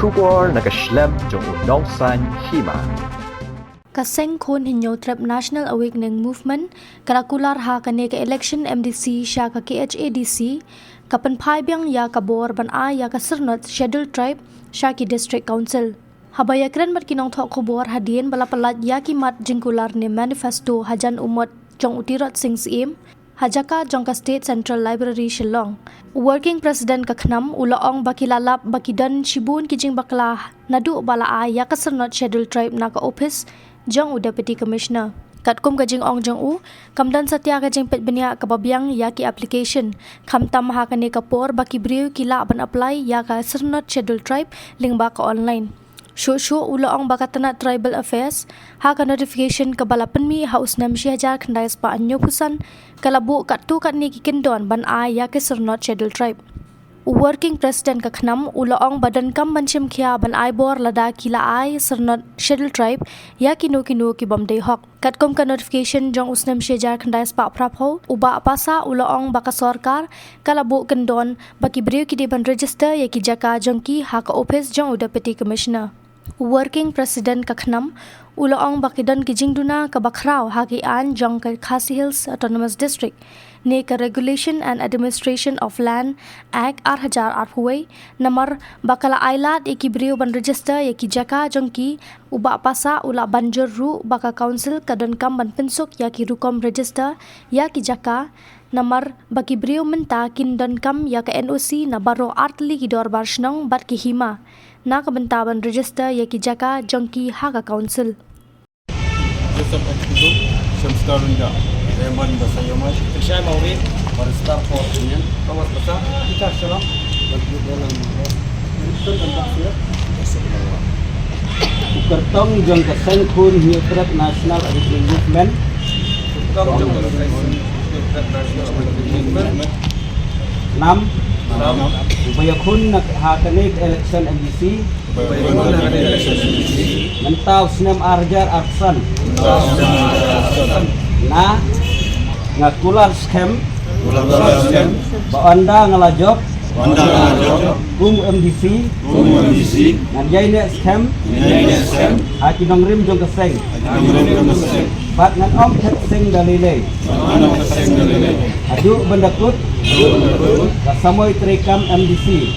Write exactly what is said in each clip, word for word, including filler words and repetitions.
Khubor na ka shlem jong u Nongsaiñ Hima. Ka seng khun Hynñiewtrep National Awakening Movement ka la kular ha kane ka election M D C sha ka K H A D C, ka pynphai biang ïa ka bor ban ai ïa ka syrnod Scheduled Tribe sha ki District Council. Haba ïakren bad ki nongthoh khubor hadien ba la pyllait ïa ki mat jingkular ne manifesto hajan u mot jong u Tirot Sing Syiem ha jaka jong ka State Central Library Shillong, u Working President ka KHNAM u la ong ba ki la lap ba ki don shibun ki jingbakla naduh ba la ai ïa ka syrnod Scheduled Tribe na ka ophis jong u Deputy Commissioner. Katkum ka jingong jong u, kam don satia ka jingpeit bniah kaba biang ïa ki application, khamtam ha kane ka por ba ki briew ki lah ban apply ïa ka syrnod Scheduled Tribe lyngba ka online. Shuh shuh u la ong ba ka tnat Tribal Affairs ha ka notification kaba la pynmih ha u snem shi hajar khyndai spah hynñiewphew san ka la buh katto katne ki kyndon ban ai ïa ka syrnod Scheduled Tribe. U Working President ka KHNAM u la ong ba donkam ban shim khia ban ai bor lada ki la ai syrnod Scheduled Tribe ïa kino kino ki bym dei hok. Katkum ka notification jong u snem shi hajar khyndai spah phraphew, u Bah Passah u la ong ba ka sorkar ka la buh kyndon ba ki briew ki dei ban register ïa ki jaka jong ki ha ka ophis jong u Deputy Commissioner. U Working President ka KHNAM u la ong ba ki don ki jingduna kaba khraw ha ki aiñ jong ka Khasi Hills Autonomous District ne ka Regulation and Administration of Land Act ar hajar arphew wei, namar ba ka la ai lad ïa ki briew ban register ïa ki jaka jong ki. U Bah Passah u la ban jur ruh ba ka Council ka donkam ban pynsuk ïa ki rukom register ïa ki jaka, namar ba ki briew mynta kin donkam ïa ka N O C na baroh artylli ki dorbar shnong bad ki hima na ka bynta ban register ïa ki jaka jong ki ha ka Council. Joseph H. Kudum, Shem Starunda, Raymond Basayomai, Shai Maurin, Baristar Paul Union, Thomas Basa, Peter Shalom, Bagi Dalam, Winston dan Baksir. U kyrtong jong ka seng khun Hynñiewtrep National Awakening Movement. Kyrtong jong ka seng khun Hynñiewtrep National Awakening Movement. Nam. Nam. Uba ïakhun na ha kane ka election M D C. Mynta u snem ar hajar arphew san. Na nga kular skhem ba ynda nga la jop kum M D C, ngan ïai neh skhem ha ki nongrim jong ka seng. Bad ngan ym thet seng da lei lei. Haduh ban da kut ka samoi treikam M D C.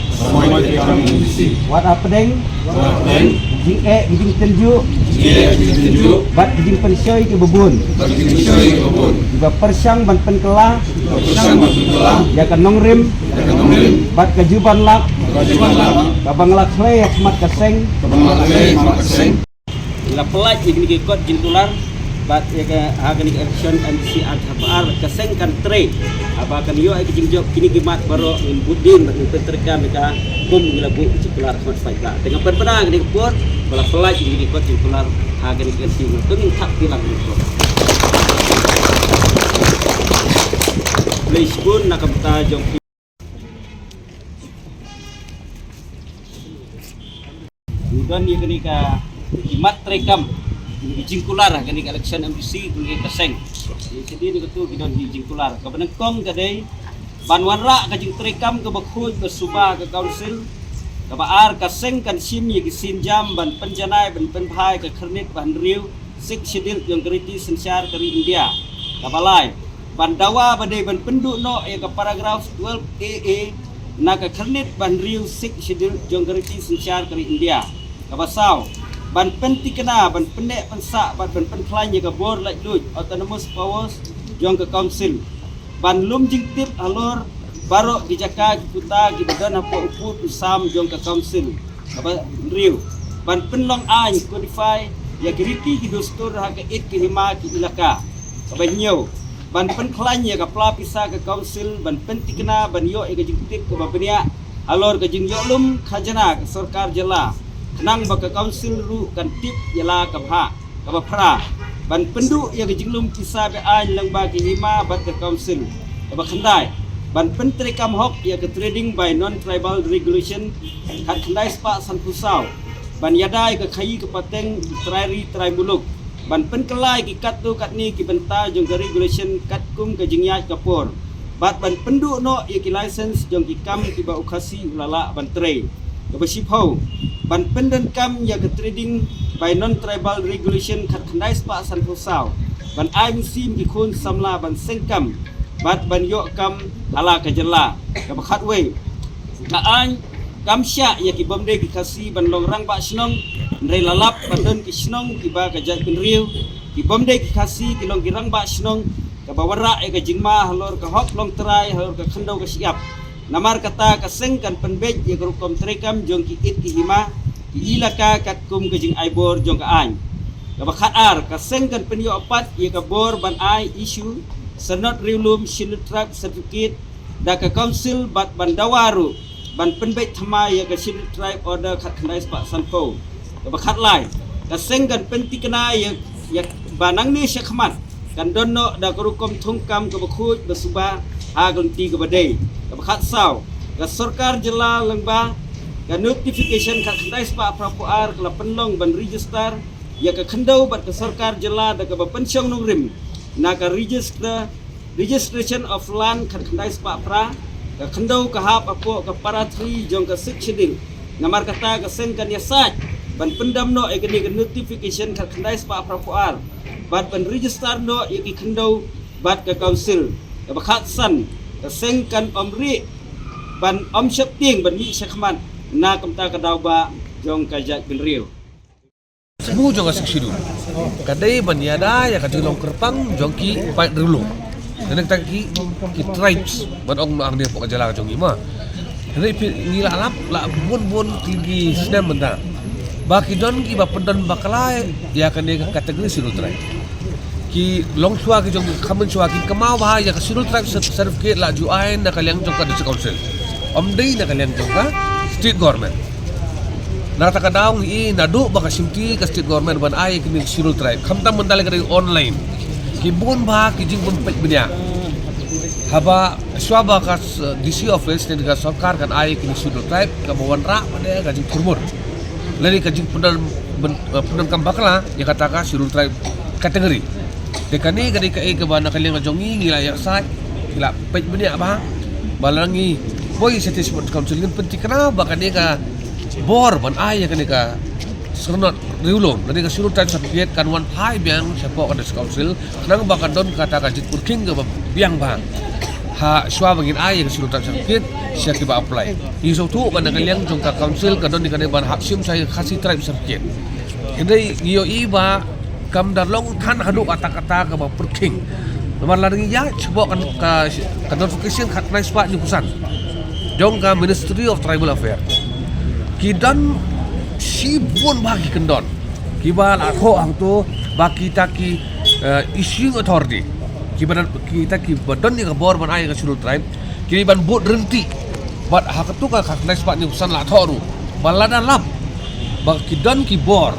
Wat hapdeng ki jingeh ki jingtynjuh bad ki jingpynshoi kiba bun, kiba pyrshang ban pynkylla ïa ka nongrim bad ka jubanlap kaba nga la khlei ha khmat ka seng. Ngi la pyllait ïa kine ki kot jingkular bad ïa ka, ha kane ka election M D C ar hajar arphew ar, ka seng kan trei haba kan ïoh ïa ki jingjop kine ki mat baroh. Ngin bud dien bad ngin pyntreikam ïa ka kum ngi la buh ki jingkular ha khmat paidbah. Te nga pynbna ha kane ka por ba la pyllait ïa kine ki kot jingkular ha kane ka election. Te ngin thap ki la kane ka por. Khublei shibun na ka bynta jong ki. Ngi don ïa kane ka, ki mat treikam, ki jingkular ha kane ka election M D C, kane ka seng. Ïa shadien kata ki don ki jingkular. Kaba nyngkong ka dei ban wanrah ka jingtreikam kaba khuid ba suba ka council. Kaba ar, ka seng kan shim ïa ki sienjam ban pynjanai ban pynphai ka khyrnit ba hynriew, Sixth Schedule jong ka riti synshar ka ri India. Kaba lai, ban dawa ba dei ban pynduh noh ïa ka paragraph twelve A A na ka khyrnit ba hynriew Sixth Schedule jong ka riti synshar ka ri India. Kaba saw, ban pynthikna, ban pynneh pynsah bad ban pynkhlaiñ ïa ka bor laitluid, autonomous powers, jong ka council. Ban lum jingtip halor baroh ki jaka ki puta kiba don hapoh u pud u sam jong ka council. Kaba hynriew, ban pynlong aiñ, codify, ïa ki riti ki dustur ha ka ïit ki hima ki ilaka. Kaba hynñiew, ban pynkhlaiñ ïa ka pla pisa ka council, ban pynthikna ban ïoh ïa ka jingtip kaba bniah halor ka jingïohlum khajna ka sorkar jylla, khnang ba ka council ruh kan tip ïa la ka bhah. Kaba phra, ban pynduh ïa ka jinglum pisa be-aiñ lyngba ki hima bad ka council. Kaba khyndai, ban pyntreikam hok ïa ka trading by non-tribal regulation khatkhyndai spah sanphew saw. Ban ïada ïa ka khaïi ka pateng trai ri trai muluk. Ban pynkylla ïa ki katto katne ki bynta jong ka regulation katkum ka jingïaid ka por. Bad ban pynduh noh ïa ki license jong ki kam kiba u Khasi u la lah ban trei. Kaba shiphew, ban pyndonkam ïa ka Trading by Non-Tribal Regulation khatkhyndai spah sanphew saw ban ai mynsiem ki khun samla ban seng kam bad ban ïoh kam ha la ka jylla. Kaba khatwei, ka aiñ kam shah ïa ki bym dei ki Khasi ban long rangbah shnong, hynrei la lap ban don ki shnong kiba ka jaitbynriew, ki bym dei ki Khasi ki long ki rangbah shnong, kaba wanrah ïa ka jingma halor ka hok longtrai, halor ka khyndew ka shyiap. Namar kata ka seng kan pynbeit ïa ka rukom treikam jong ki it ki hima, ki ilaka katkum ka jingai bor jong ka aiñ. Kaba khatar, ka seng kan pynïoh pat ïa ka bor ban ai issue Syrnod Riewlum Scheduled Tribe Certificate da ka Council bad ban dawa ruh ban pynbeit thymmai ïa ka Scheduled Tribe Order khatkhyndai spah sanphew. Kaba khatlai, ka seng kan pyntikna ïa, ïa ba nangne shakhmat kan don noh da ka rukom thungkam kaba khuid ba suba ha ka lynti kaba dei. Kaba khatsaw, ka sorkar jylla lyngba ka notification khatkhyndai spah phraphew ar ka la pynlong ban register ïa ka khyndew bad ka sorkar jylla da kaba pynshong nongrim na ka register, Registration of Land khatkhyndai spah phra, ka khyndew ka hap hapoh ka para three jong ka Sixth Schedule. Namar kata ka seng kan ïasaid ban pyndam noh ïa kane ka notification khatkhyndai spah phraphew ar bad ban register noh ïa ki khyndew bad ka Council. Kaba khatsan, ka seng kan ym rieh ban ym sheptieng ban mih shakhmat na ka bynta ka daw ba jong ka jaitbynriew. Sbu jong ka Sixth Schedule ka dei ban ïada ïa ka jinglong kyrpang jong ki paid riewlum. Lane kata ki, ki tribes ban ong noh hangne hapoh ka jylla ka jong ngi ma. Hynrei phi, ngi la lap la bun bun ki, ki snem mynta ba ki don kiba pyndon bakla ïa kane ka category Scheduled Tribe. Ki longshuwa ki jong, kham mynshuwa ki kynmaw ba ïa ka Scheduled Tribe cer-, certificate la ju ai na ka liang jong ka District Council, ym dei na ka liang jong ka State Government. Na kata ka daw ngi i naduh ba ka shimti ka State Government ban ai ïa kine ki Scheduled Tribe, khamtam ban da leh ka dei online, ki bun bha ki jingpynpeit bniah. Haba shuwa ba ka s-, D C office ne ka sorkar kan ai ïa kine ki Scheduled Tribe, kaba wanrah pat de ka jingthurmur lane ka jingpyndon, pyn-, eh, pyndonkam bakla ïa kata ka Scheduled Tribe category. Te kane ka dei kaei kaba na ka liang ka jong ngi ngi la ïasaid, ngi la peit bniah bha. Ba la ngi poi sha State Sports Council ngin pyntikna ba kane ka bor ban ai ïa kane ka Syrnod Riewlum lane ka Scheduled Tribe certificate kan wan phai biang shapoh ka District Council, khnang ba kan don kata ka jingpyrkhing kaba biang bha ha shuwa ba ngin ai ïa ka Scheduled Tribe certificate sha kiba apply. Ngi sngewthuh ba na ka liang jong ka Council ka don ïa kane ban hap shim sha ïa ka Khasi Tribe certificate. Hynrei ngi ïohi ba kam da long than haduh katta katta kaba pyrkhing. Namar lada ngi ïa shapoh ka, ka, ka notification khatkhyndai spah hynñiewphew san jong ka Ministry of Tribal Affairs, ki don shibun bha ki kyndon kiba la thoh hangto ba kita ki, eh, issuing authority, kiba don, kita kiba don ïa ka bor ban ai ïa ka Scheduled Tribe, ki ban bud ryntih. Bad ha katu ka khatkhyndai spah hynñiewphew san la thoh ruh ba lada lap ba ki don ki bor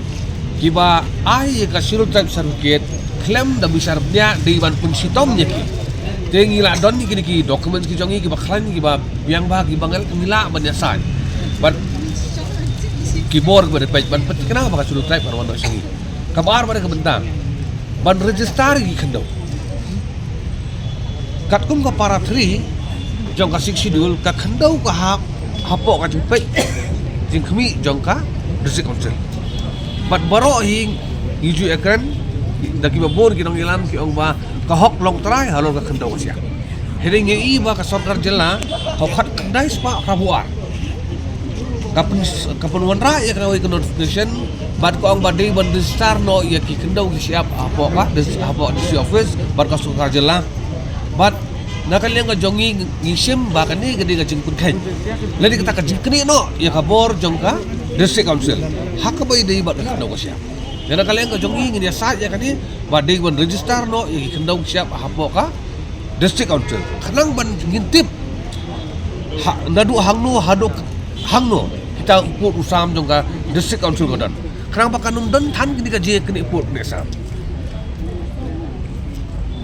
kiba ai ïa ka Scheduled Tribe certificate khlem da bishar bniah, dei ban pynshitom ïa ki. Te ngi la don ïa kine ki document ki jong ngi kiba khlaiñ, kiba biang bha, kiba ngel, ngi lah ban ïasaid. Bad ki bor kiba dei peit ban pyntikna ba ka Scheduled Tribe kan wan noh sha ngi. Kaba ar pat de ka bynta ban register ïa ki khyndew. Katkum ka para three jong ka Sixth Schedule, ka khyndew ka hap hapoh ka jingpeit jingkhmih jong ka District Council. Bad baroh hi ngi ju ïakren da kiba bun ki nongïalam, ki ong ba ka hok longtrai halor ka khyndew ka shyiap. Hynrei ngi i ba ka sorkar jylla ha u khatkhyndai spah phraphew ar ka pyn, ka pynwanrah ïa kawei ka notification bad ka ong ba dei ban register noh ïa ki khyndew ki shyiap hapoh ka, hapoh D C office bad ka sorkar jylla. Bad na ka liang ka jong ngi ngi shim ba kane ka dei ka jingpynkheiñ lane kata ka jingknieh noh ïa ka bor jong ka District Council ha kaba ïadei bad ka khyndew ka shyiap. Te na ka liang ka jong ngi ngin ïasaid ïa kane ba dei ban register noh ïa ki khyndew ki shyiap hapoh ka District Council, khnang ban ngin tip ha, naduh hangno haduh hangno kita u pud u sam jong ka District Council ka don, khnang ba kan ym don than kine ka jingïaknieh pud ne sam.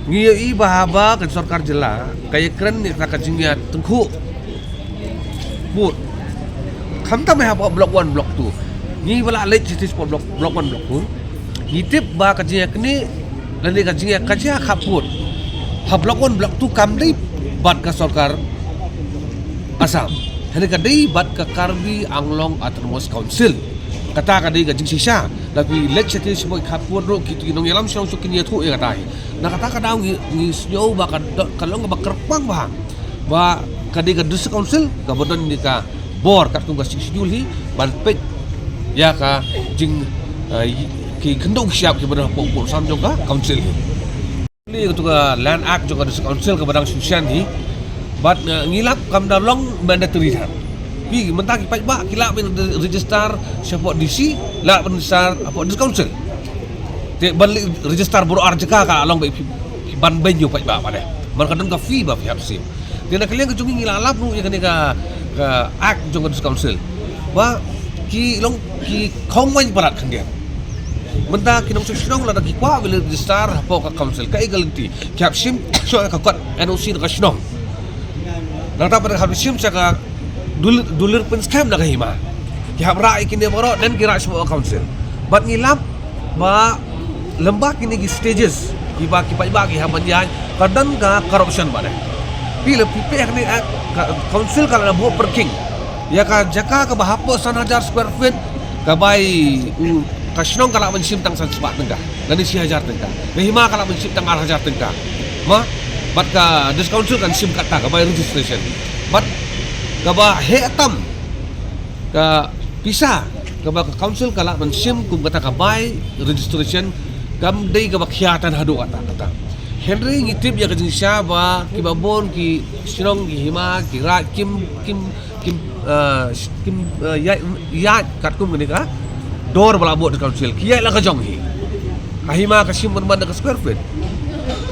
Ngi ïohi ba haba ka sorkar jylla ka ïakren ïa ka jingïatyngkhuh pud, khamtam ha Block one, Block two, ngi ba la leit sha State Sports Block, Block one, Block two, ngi tip ba ka jingïaknieh lane ka jingïakajia khap pud ha Block one, Block two kam dei bad ka sorkar Assam. Hynrei ka dei bad ka Karbi Anglong Autonomous Council. Kata ka dei ka jingshisha. Lada phi leit sha ki shnong khappud ruh, kito ki nongïalam shnong suk kin ïathuh ïa kata hi. Na kata ka daw ngi, ngi sngew ba ka do-, ka long kaba kyrpang bha ba ka dei ka District Council kaba don ïa ka bor katkum ka Sixth Schedule hi ban peit ïa ka jing, eh, ki khyndew ki shyiap kiba don hapoh pud sam jong ka council hi. Lei katu ka Land Act jong ka District Council kaba dang shu shen hi. Bad, eh, ngi lap kam da long mandatory than. Phi mynta ki paidbah ki lah ban register shapoh D C, lah ban register hapoh District Council. Te ban leit register baroh ar jaka ka long ba phi, phi ban beiñ ïa u paidbah pat de. Man ka don ka fee ba phi hap shim. Te na ka liang ka jong ngi, ngi la lap ruh ïa kane ka, ka Act jong ka District Council ba ki long ki khongwaiñ palat khyndiat. Mynta ki nongshong shnong lada ki kwah ban leit register hapoh ka council, kaei ka lynti? Ki hap shim sha ka kot N O C na ka shnong. Nangta pat ki hap shim sha ka dulir, dulir pynskhem na ka hima. Ki hap rah ïa kine baroh, then ki rah shapoh ka council. Bad ngi lap ba lyngba kine ki stages kiba ki paidbah ki hap ban ïaid, ka don ka corruption bad de. Phi lap phi peit ha kane, eh, ka council ka la buh parking ïa ka jaka kaba hapoh san hajar square feet, ka bai u, ka shnong ka lah ban shim tang san spah tyngka lane shi hajar tyngka. Ka hima ka lah ban shim tang ar hajar tyngka. Mo, bad ka District Council kan shim katta, ka bai registration. Bad kaba heh tam, ka pisa kaba ka council ka lah ban shim kum kata ka bai registration kam dei kaba khia than haduh katta katta. Hynrei ngi tip ïa ka jingshisha ba kiba bun ki shnong, ki hima, ki raid kim, kim, kim, eh, kim, eh, ïaid, ïaid katkum kane ka dor ba la buh da ka council, ki ïaid la ka jong hi. Ka hima ka shim ban ban da ka square feet.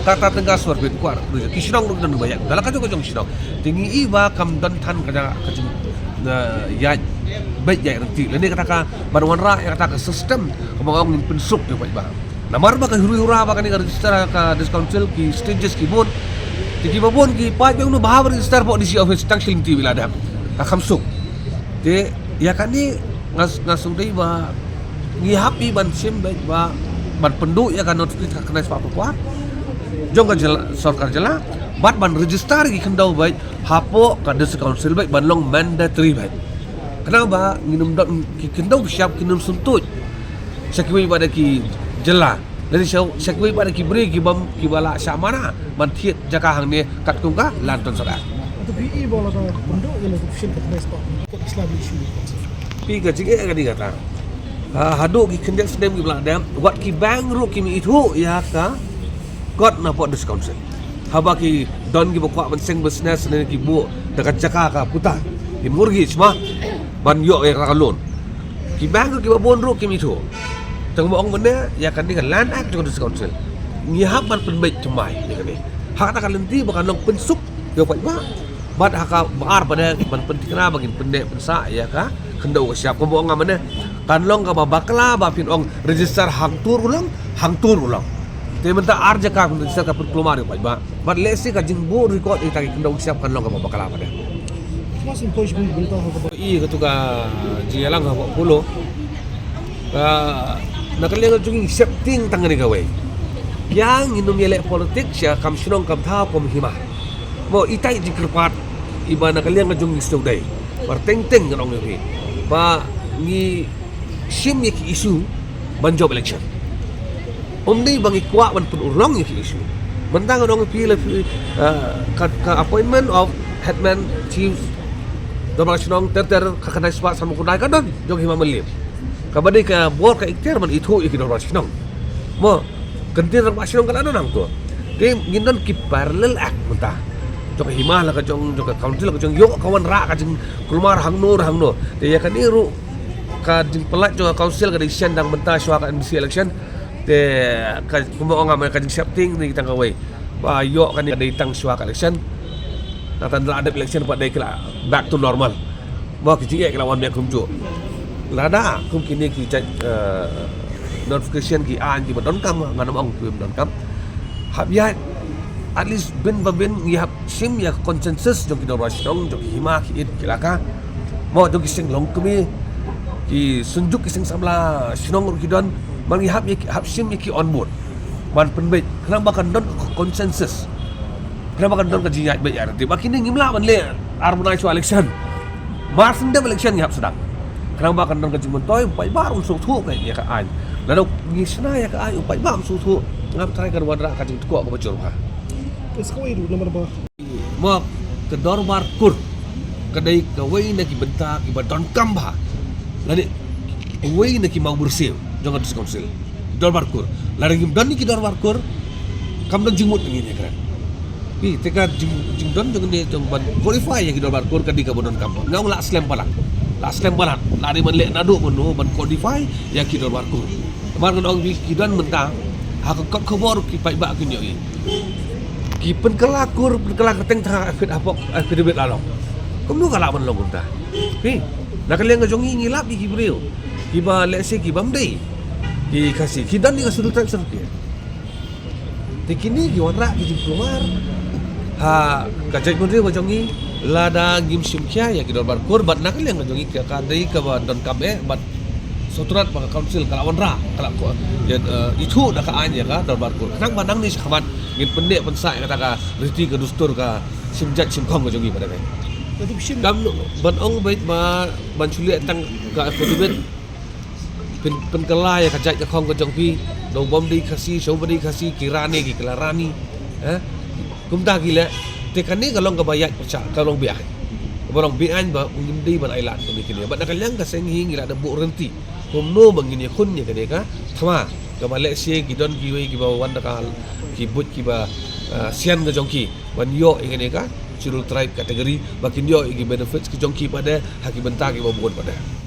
Kata tyngka square feet kwah ki shnong ruh don ba ïaid da la ka jong ka jong shnong. Te ngi i ba kam don than ka jaka ka jing, eh, ïaid beit ïaid ryntih. Lane kata ka ban wanrah ïa kata ka system kaba ong ngin pynsuk ïa u paidbah. Namar ba ka huri hura ba kane ka register ka District Council, ki stages ki bun. Te kiba bun ki paid ba ong no ba hap register hapoh D C office tang shi lynti ba la dep. Ka kham suk. Te ïa kane nga, nga sngew dei ba ngi hap i ban shim beit ba ban pynduh ïa ka notification ka khyndai spah phew kwar jong ka jylla, sorkar jylla, bad ban register ki khyndew beit hapoh ka District Council beit ban long mandatory beit. Khnang ba ngin ym don ki khyndew ki shyiap kin ym sngewthuh sha kiwei pat de ki jylla. Lane sha, sha kiwei pat de ki briew ki bym, kiba la shah mana ban thied jaka hangne katkum ka Land Tonsot Act. Te phi i ba la ka pynduh ïa la ka option ka khyndai spah, ka Islam issue. Phi, ka jingeh ka dei kata. Ha, haduh ki khyndiat snem kiba la dep, wat ki bank ruh kim ithuh ïa ka kot na hapoh District Council. Haba ki don kiba kwah ban seng business ne ki buh da ka jaka ka puta, ki mortgage ma, ban ïoh ïa ka loan. Ki bank ruh kiba bun ruh kim ithuh. Tang ba ong mynne ïa kane ka Land Act jong ka District Council, ngi hap ban pynbeit thymmai ïa kane. Ha kata ka lynti ba kan long pynsuk ïa u paidbah. Bad ha kaba ar pat de ban pynthikna ba ngin pynneh pynsah ïa ka khyndew ka shyiap. Kumba ong nga mynne, kan long kaba bakla ba phin ong register hangto ruh long, hangto ruh long. Te mynta ar jaka phin register ka pynkulmar ïa u paidbah. Bad lehse ka jingbuh record ïa kita ki khyndew ki shyiap kan long kaba bakla pat de. I katu ka jingïalang ha Polo. Ka, na ka liang ka jong ngi sheptieng tang kane kawei. Ïa ngin ym ïaleh politics sha kam shnong kam thaw kam hima. Mo, itai i jingkyrpad iba na ka liang ka jong ngi sdang dei. Ba teng teng ngan ong ïa phi ba ngi shim ïa ki issue ban jop election. Ym dei ba ngi kwah ban pynurlong ïa ki issue. Mynta ngan ong ïa phi la phi, eh, ka, ka appointment of headman, chief, dorbar shnong ter ter, ka khyndai spah sanphew khyndai ka don jong hima Mylliem. Kaba dei ka bor ka ikhtiar ban ithuh ïa ki dorbar shnong. Mo, kyntien rangbah shnong ka la don hangto. Te ngin don ki parallel act mynta. Jong ka hima la ka jong, jong ka county la ka jong, ïoh ka wanrah ka jingkulmar hangno hangno. Te ïa kane ruh ka jingpyllait jong ka council ka dei shen dang mynta shuwa ka M D C election. Te ka, kumba ong nga mynne, ka jingsheptieng ne tang kawei ba ïoh kane ka dei tang shuwa ka election. Nangta la dep election pat dei ki la back to normal. Mo, ki jingeh ki la wan biang kumjuh. Lada kum kine ki jait, eh, notification, ki aiñ kiba donkam, ngan ym ong kiba ym donkam. Hap ïaid, at least bin ba bin ngi hap shim ïa ka consensus jong ki dorbar shnong, jong ki hima, ki ïit, ki laka. Mo, jong ki seng longkmie, ki synjuk, ki seng samla shnong ruh ki don. Ba ngi hap ïa ki, hap shim ïa ki on board ban pynbeit, khnang ba kan don ka consensus, khnang ba kan don ka jingïaid beit ïaid ryntih. Ba kine ngim lah ban leh ar bnai shuwa election. Mar shen dep election ngi hap sdang. Khnang ba kan don ka jingmyntoi, u paidbah un sngewthuh ka ïa ka aiñ. Lada ngi shna ïa ka aiñ, u paidbah um sngewthuh. Ngam tharai kan wanrah ka jingtkuh kaba jur bha. Ka skawei ruh namar ba ma ka dorbar kur ka dei kawei na ki bynta kiba donkam bha. Lane kawei na ki mawbyrsiew jong ka District Council. Dorbar kur. Lada ngim don ïa ki dorbar kur, kam don jingmut ngi ne kren. Pi, te ka jing, jingdon jong ne jong ban codify ïa ki dorbar kur ka dei kaba donkam bha. Nga ong la slem palat. La slem palat. La dei ban leh naduh mynno ban codify ïa ki dorbar kur. Namar ngan ong pi ki don mynta ha ka kot khubor ki paidbah kin ïohi. Ki pynkylla kur, pynkylla kyrteng tang ha affid-, hapoh affidavit la long. Kumno ka lah ban long kumta? Pi, na ka liang ka jong ngi ngi lap ïa ki briew kiba lehse ki bym dei ki Khasi, ki don ïa ka Scheduled Tribe certificate. Te kine ki wanrah ki jingkulmar ha ka jaitbynriew ka jong ngi lada ngim shim khia ïa ki dorbar kur, bad na ka liang ka jong ngi ka, ka dei kaba donkam eh, bad sngewtynnat ba ka council ka la wanrah, ka la ko, ïa, eh, ithuh da ka aiñ ïa ka dorbar kur. Khnang ba nangne shakhmat ngin pynneh pynsah ïa kata ka riti ka dustur ka shim jait shim khong ka jong ngi pat. Kam ban ong beit ba ban shu leh tang ka affidavit pyn, pynkylla ïa ka jait ka khong ka jong phi, da u bym dei Khasi sha u ba dei Khasi, ki rane ki kylla rani. Eh? Kumta ki leh, te kane ka long kaba ïaid pyrshah, ka long beaiñ. Kaba long beaiñ ba ngim dei ban ailad kumne kine. Bad na ka liang ka seng hi ngi la da buh rynti kumno ba ngin ïakhun ïa kane ka thma, kaba lehse ki don kiwei kiba wan da ka, ki buit kiba, ah, sian ka jong ki ban ïoh ïa kane ka Scheduled Tribe category, ba kin ïoh ïa ki benefits ki jong ki pat ha ki bynta kiba bun pat.